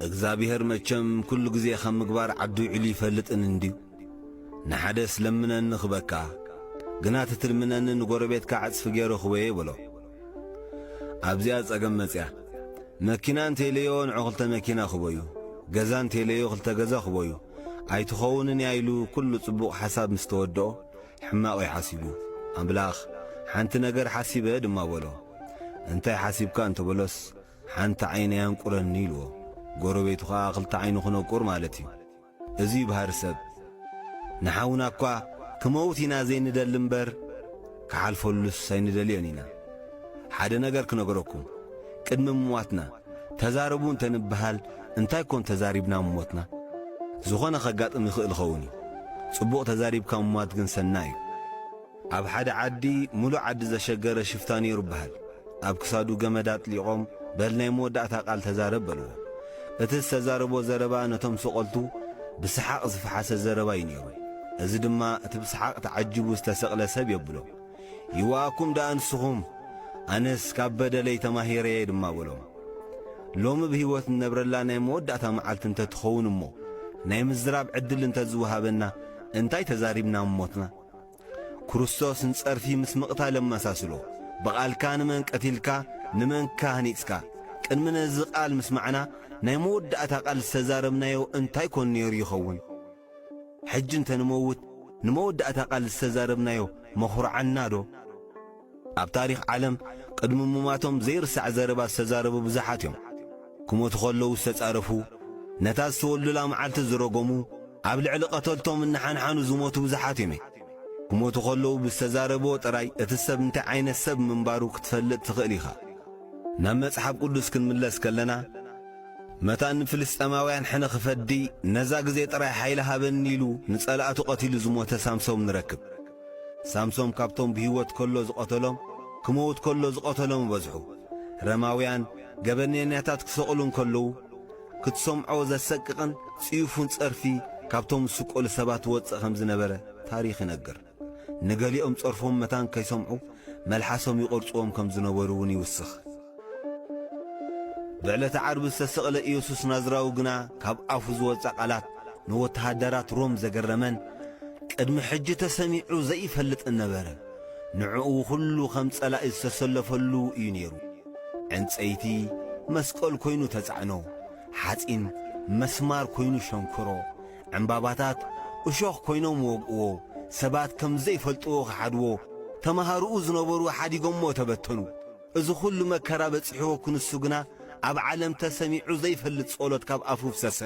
እግዚኣብሔር መቸም ኩሉ ግዜ ካብ ምግባር ዓዱ ውዒሉ ይፈልጥን እንድዩ። ንሓደስ ለምነኒ ክበካ፣ ግና እቲ ትልምነኒ ንጎረቤትካ ዕጽፊ ገይረ ክበዮ በሎ። ኣብዚኣ ጸገም መጽያ። መኪና እንተይለዮ ንዑ ክልተ መኪና ክበዩ፣ ገዛ እንተይለዮ ክልተ ገዛ ክበዩ፣ ኣይትኸውንን እያ ኢሉ ኩሉ ጽቡቕ ሓሳብ ምስ ተወድኦ፣ ሕማቕ እዩ ሓሲቡ። ኣምላኽ፣ ሓንቲ ነገር ሓሲበ ድማ በሎ። እንታይ ሓሲብካ እንተበሎስ፣ ሓንቲ ዓይነይ ኣንቁረኒ ኢልዎ። ጎረቤቱ ኸኣ ክልተ ዓይኑ ክነቁር ማለት እዩ። እዚ እዩ ባህሪ ሰብ። ንሓውና እኳ ክመውት ኢና ዘይንደሊ እምበር፣ ክሓልፈሉስ ኣይንደልዮን ኢና። ሓደ ነገር ክነገረኩም፣ ቅድሚ ምሟትና ተዛረቡ እንተ ንበሃል፣ እንታይ ኮን ተዛሪብና ምሞትና? ዝኾነ ከጋጥም ይኽእል ኸውን እዩ። ጽቡቕ ተዛሪብካ ምሟት ግን ሰናይ እዩ። ኣብ ሓደ ዓዲ፣ ምሉእ ዓዲ ዘሸገረ ሽፍታ ነይሩ ይበሃል። ኣብ ክሳዱ ገመድ ኣጥሊቖም፣ "በል ናይ መወዳእታ ቃል ተዛረብ" በልዎ። እቲ ዝተዛረቦ ዘረባ ነቶም ሰቐልቱ ብሰሓቕ ዝፈሓሰ ዘረባ እዩ ነይሩ። እዚ ድማ እቲ ብሰሓቕ ተዓጂቡ ዝተሰቕለ ሰብ የብሎ። "ይዋኣኩም ደኣ ንስኹም፣ ኣነስ ካብ በደለይ ተማሂረ እየ" ድማ በሎም። ሎሚ ብህይወት ንነብረላ ናይ መወዳእታ መዓልቲ እንተ ትኸውን እሞ፣ ናይ ምዝራብ ዕድል እንተ ዝወሃበና፣ እንታይ ተዛሪብና ምሞትና? ክርስቶስ ንጸርፊ ምስ ምቕታል ኣመሳስሎ። ብቓልካ ንመን ቀቲልካ፣ ንመንከ ሃኒጽካ? ቅድሚ ነዚ ቃል ምስማዕና፣ ናይ መወዳእታ ቃል ዝተዛረብናዮ እንታይ ኮን ነይሩ ይኸውን? ሕጂ እንተ ንመውት፣ ንመወዳእታ ቃል ዝተዛረብናዮ መኹርዓና ዶ? ኣብ ታሪኽ ዓለም፣ ቅድሚ ምማቶም ዘይርሳዕ ዘረባ ዝተዛረቡ ብዙሓት እዮም። ክሞቱ ከለዉ ዝተጻረፉ፣ ነታ ዝተወልዱላ መዓልቲ ዝረገሙ፣ ኣብ ልዕሊ ቀተልቶም እናሓንሓኑ ዝሞቱ ብዙሓት እዮም። ክሞቱ ከለዉ ብዝተዛረብዎ ጥራይ እቲ ሰብ እንታይ ዓይነት ሰብ ምንባሩ ክትፈልጥ ትኽእል ኢኻ። ናብ መጽሓፍ ቅዱስ ክንምለስ ከለና፣ መታን ንፍልስጤማውያን ሕነ ክፈዲ፣ ነዛ ግዜ ጥራይ ሓይሊ ሃበኒ ኢሉ ንጸላእቱ ቀቲሉ ዝሞተ ሳምሶም ንረክብ። ሳምሶም ካብቶም ብህይወት ከሎ ዝቐተሎም፣ ክመውት ከሎ ዝቐተሎም ይበዝሑ። ረማውያን፣ ገበነኛታት ክሰቕሉ እንከለዉ፣ ክትሰምዖ ዘሰቅቕን ጽዩፍን ጸርፊ ካብቶም ዝስቀሉ ሰባት ትወጽእ ከም ዝነበረ ታሪኽ ይነግር። ንገሊኦም ጸርፎም መታን ከይሰምዑ መልሓሶም ይቖርጽዎም ከም ዝነበሩ እውን ይውስኽ። ብዕለተ ዓርቢ ዝተሰቕለ ኢየሱስ ናዝራዊ ግና ካብ ኣፉ ዝወጽኣ ቃላት ንወተሃደራት ሮም ዘገረመን ቅድሚ ሕጂ ተሰሚዑ ዘይፈልጥን ነበረ። ንዕኡ ኩሉ ከም ጸላኢ ዝተሰለፈሉ እዩ ነይሩ። ዕንጸይቲ መስቀል ኮይኑ ተጻዕኖ፣ ሓጺን መስማር ኮይኑ ሸንክሮ፣ ዕምባባታት እሾኽ ኮይኖም ወግእዎ፣ ሰባት ከም ዘይፈልጥዎ ከሓድዎ፣ ተማሃርኡ ዝነበሩ ሓዲጎሞ ተበተኑ። እዚ ኩሉ መከራ በጺሕዎ ክንሱ ግና ኣብ ዓለም ተሰሚዑ ዘይፈልጥ ጸሎት ካብ ኣፉ ፍሰሰ።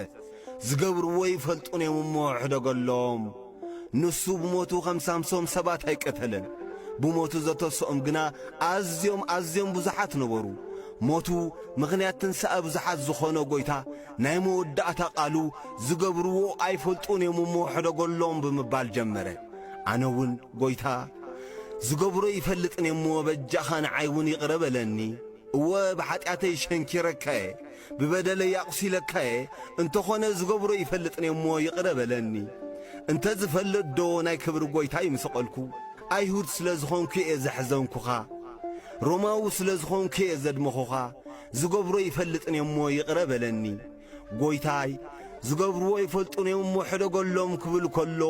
ዝገብርዎ ይፈልጡን እዮም እሞ ሕደገሎም። ንሱ ብሞቱ ከም ሳምሶም ሰባት ኣይቀተለን። ብሞቱ ዘተስኦም ግና ኣዝዮም ኣዝዮም ብዙሓት ነበሩ። ሞቱ ምኽንያት ትንሳኤ ብዙሓት ዝኾነ ጐይታ ናይ መወዳእታ ቃሉ ዝገብርዎ ኣይፈልጡን እዮም እሞ ሕደገሎም ብምባል ጀመረ። ኣነ እውን ጐይታ ዝገብሮ ይፈልጥን እየ እሞ በጃኻ ንዓይ እውን ይቕረ በለኒ። እወ ብሓጢኣተይ ሸንኪረካ እየ፣ ብበደለይ ኣቑሲለካ እየ፣ እንተኾነ ዝገብሮ ይፈልጥን እየ እሞ ይቕረ በለኒ። እንተ ዝፈልጥ ዶ ናይ ክብሪ ጐይታ ይምሰቐልኩ? ኣይሁድ ስለ ዝኾንኩ እየ ዘሕዘንኩኻ፣ ሮማዊ ስለ ዝኾንኩ እየ ዘድመኹኻ። ዝገብሮ ይፈልጥን እየ እሞ ይቕረ በለኒ። ጐይታይ ዝገብርዎ ይፈልጡን እዮም እሞ ሕደገሎም ክብል ከሎ፣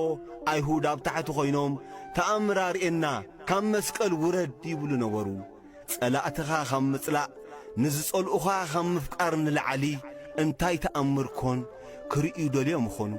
ኣይሁድ ኣብ ታሕቲ ኮይኖም፣ "ተኣምር ኣርእየና፣ ካብ መስቀል ውረድ" ይብሉ ነበሩ። ጸላእትኻ ካብ ምጽላእ፣ ንዝጸልኡኻ ካብ ምፍቃር ንላዕሊ እንታይ ተኣምር ኮን ክርእዩ ደልዮም ይኾኑ?